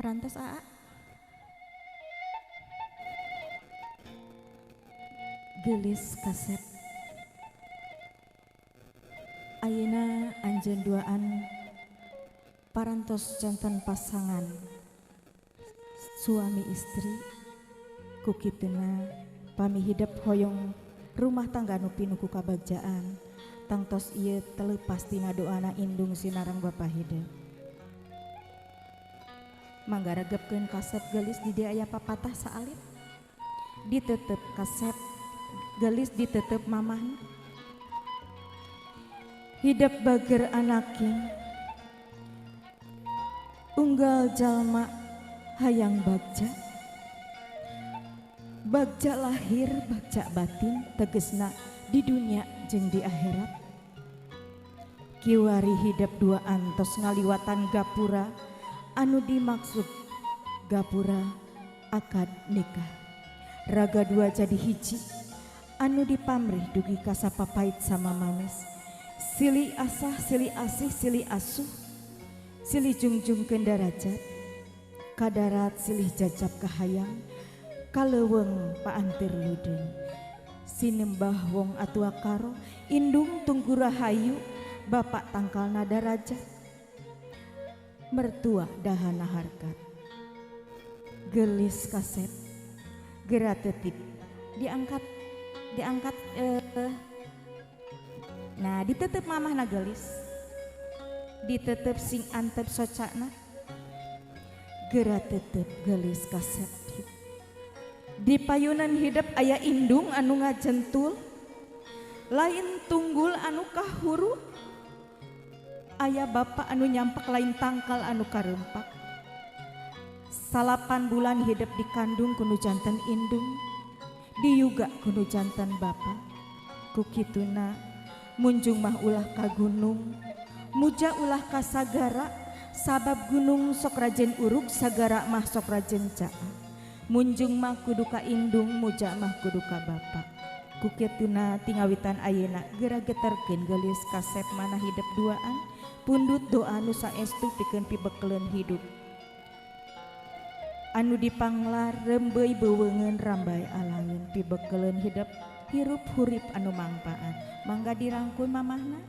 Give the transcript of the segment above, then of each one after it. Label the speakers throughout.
Speaker 1: Parantos, Aa. Gelis kasep, ayeuna anjeun duaan parantos janten pasangan suami istri. Ku kituna pami hidep hoyong rumah tangga nu pinuh ku kabagjaan, tangtos ieu telepas tina doana indung sinareng bapa hidep. Mangga regepkeun, kasep, gelis. Di dieu aya papatah saalit. Ditetep, kasep, gelis, ditetep mamahna. Hidep bager anaking, unggal jalma hayang bagja, bagja lahir, bagja batin, tegesna di dunia jeung di akhirat. Kiwari hidep duaan tos ngaliwatan gapura anu dimaksud gapura akad nikah, raga dua jadi hiji anu dipamrih dugi ka sapapait sama manis, silih asah, silih asih, silih asuh, silih jungjungkeun darajat kadarat, silih jajap kahayang, kaleuweung paantir ludeung. Sinembah wong atua karo indung tunggu rahayu, bapak tangkal nada raja, mertua dahana harkat. Gelis kasep, geura tetip diangkat, diangkat, nah, ditetep mamahna. Gelis, ditetep sing antep socana. Geura tetep, gelis kasep. Di payunan hidep aya indung anu ngajentul, lain tunggul anu kahuru. Aya bapak anu nyampak, lain tangkal anu karempak. 9 bulan hidep dikandung ku nu janten indung, diyuga ku nu janten bapa. Ku kituna munjung mah ulah ka gunung, muja ulah ka sagara, sabab gunung sok rajin urug, sagara mah sok rajin caah. Munjung mah kudu ka indung, muja mah kudu ka bapa. Ku kituna tingawitan ayeuna geura geterkeun, gelis kasep, mana hidep duaan. Pundut doa nu saestu pikeun pibekeleun hidup anu dipanglar rembeuy beuweungeun rambay alaeun, pibekeleun hidep hirup hurip anu mangpaat. Mangga dirangkul mamahna.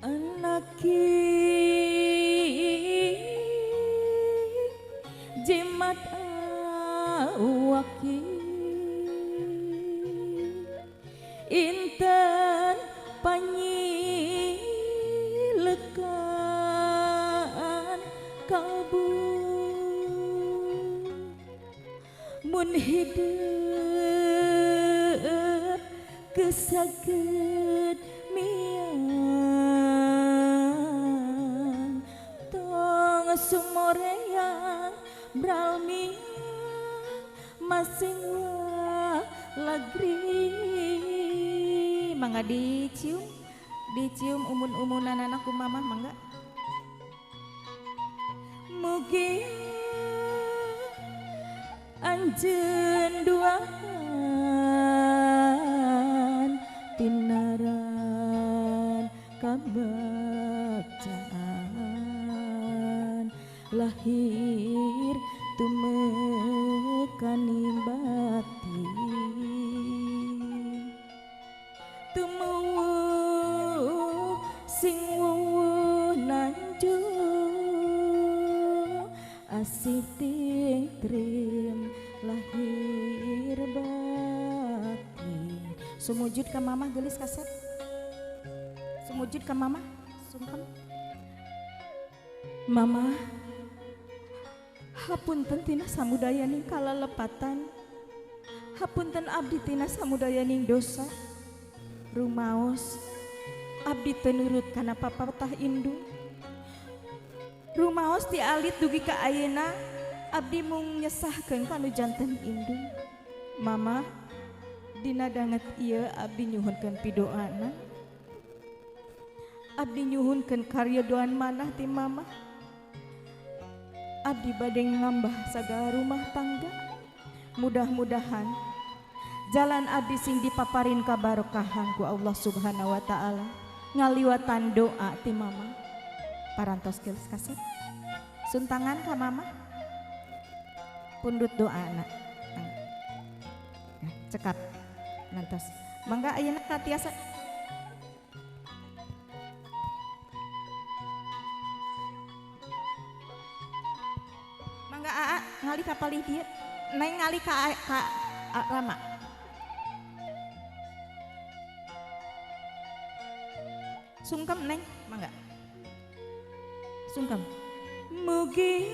Speaker 1: Anaki, jimat awaki, inten panyilekan kalbu, mun hidup kesakit miang, tong sumoreang bralmi masing lagri. Mangga dicium, dicium umun-umunan anakku mamah. Mangga. Mugi anjeun duaan tinaran kabagjaan lahir tumekaning batin, tumuwuh sing wuwuh nanju asih ting trim lahir batin. Sumujud ka mamah, gelis kasep. Sumujud ka mamah, sungkem. Mama, hapunten tina samudayaning kalalepatan, hapunten abdi tina samudayaning dosa. Rumaos abdi teu nurut kana papatah indung. Rumaos ti alit dugi ka ayeuna abdi mung nyesahkeun kanu janten indung. Mama, dina danget ieu abdi nyuhunkeun pidoana, abdi nyuhunkeun karyodoan manah ti mama. Abdi bade ngambah sagala rumah tangga. Mudah-mudahan jalan abdi sing dipaparin kabarokahan ku Allah Subhanahu wa Ta'ala ngaliwatan doa ti mama. Parantos geus kasep. Suntangan ka mama. Pundut doana. Nah, cekap nantos. Mangga ayeuna ka tiasa. Mangga aa ngali ka palih dieu. Neng ngali ka Rama. Sungkem neng, mangga. Sungkem. Mugi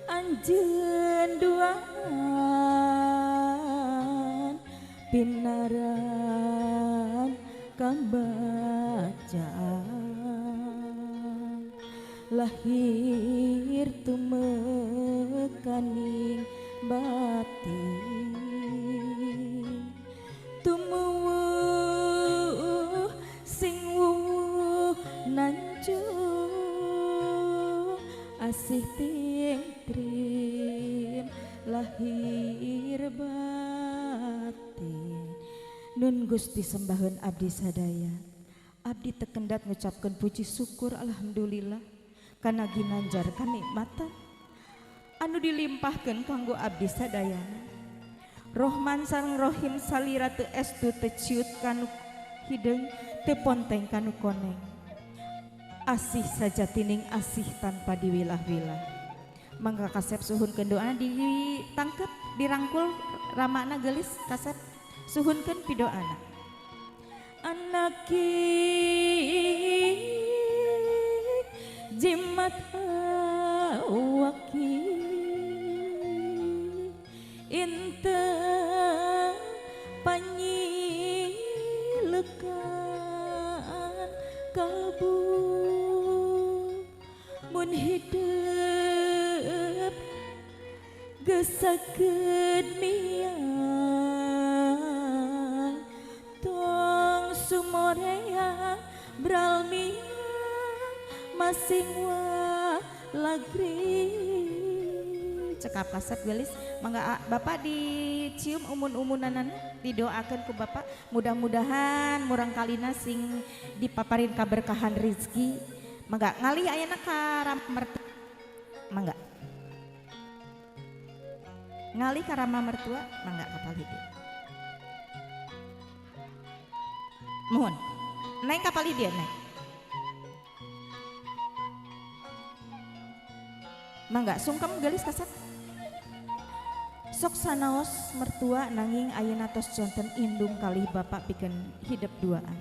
Speaker 1: anjeun duaan pinaran kabacaan lahir tumekaning batin tumuwuh sing wuwuh nanjung asih ting trim lahir batin. Nun Gusti sembahan abdi sadaya, abdi tekendat ngucapkeun puji syukur alhamdulillah kana ginanjar kanikmatan anu dilimpahkeun kanggo abdi sadayana. Rohman sareng Rohim salira teu estu teu ciut kanu hideung teu ponteng kanu koneng. Asih sajatining asih tanpa diwilah-wilah. Mangga kasep suhunkeun doana ditangkep dirangkul ramana geulis kasep suhunkeun pidoana. Anaki jimat awaki inten panyilekan kalbu mun hidup gesakeun miang tong sumorea bral miang masing walagri. Cekap kasep gelis, mangga bapak dicium umun-umunanana, didoakan ku bapak, mudah-mudahan murang kalina sing dipaparin kaberkahan rezeki. Mangga ngalih ayeuna ka rama mertua, mangga ngalih ka rama mertua, mangga kapal hidup. Mohon, neng kapal hidup neng. Mangga sungkem gelis kasep. Sok sanaos mertua nanging ayeuna tos janten indung kalih bapak pikeun hidep duaan.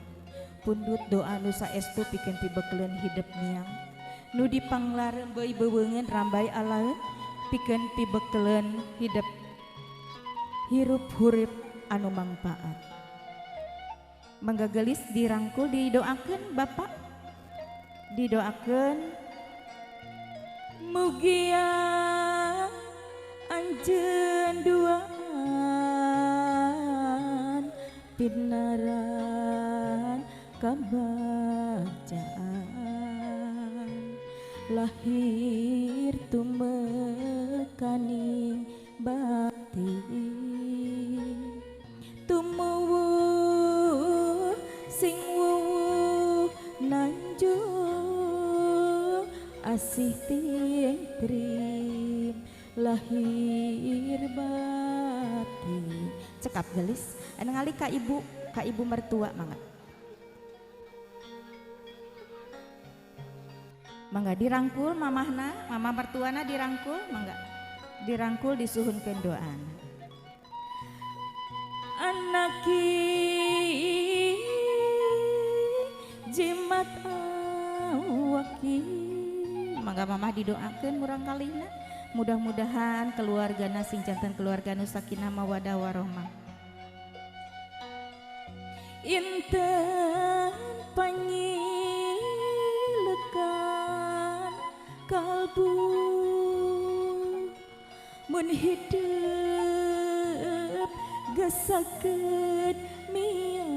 Speaker 1: Pundut doa nu saestu pikeun pibekeleun hidep miang. Nu dipanglarembeuy beuweungeun rambai alaeun pikeun pibekeleun hidep hirup hurip anu mangpaat. Mangga gelis dirangkul didoakeun bapak. Didoakeun mugia anjeun duaan pinaran kabacaan lahir tumekaning batin tumuwuh sing wuwuh nanjung asih ting trim lahir batin. Cekap gelis anu ngali ka ibu mertua mangga. Mangga dirangkul mamahna, mama mertuana dirangkul mangga. Dirangkul disuhunkeun doana. Anaki jimat awaki. Mangga mamah didoakeun murang kalina. Mudah-mudahan keluargana sing janten keluarga nu sakinah mawadah warohmah. Inten panyilekan kalbu mun hidup gesakeun miang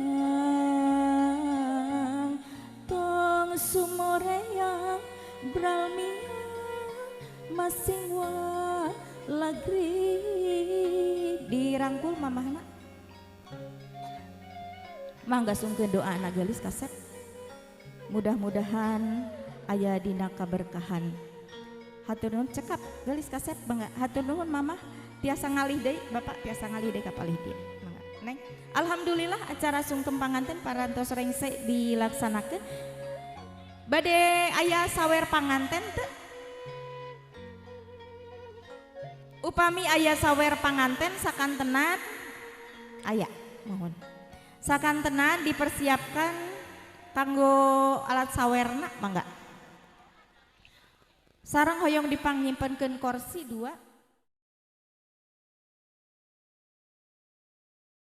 Speaker 1: tong sumoreang bral miang masing walagri. Dirangkul mamahna. Mangga sungkeun doa anak gelis kasep. Mudah-mudahan aya dina kaberkahan. Hatur nuhun cekap geulis kasep mangga. Hatur nuhun mamah tiasa ngalih deui, bapak tiasa ngalih deui ka palih dieu. Mangga. Neng. Alhamdulillah acara sungkem panganten parantos rengse dilaksanakeun. Bade aya sawer panganten teu? Upami aya sawer panganten sakantenan aya mohon. Sakantenan dipersiapkan kanggo alat sawerna mangga. Sareng hoyong dipangnimpenkeun kursi 2.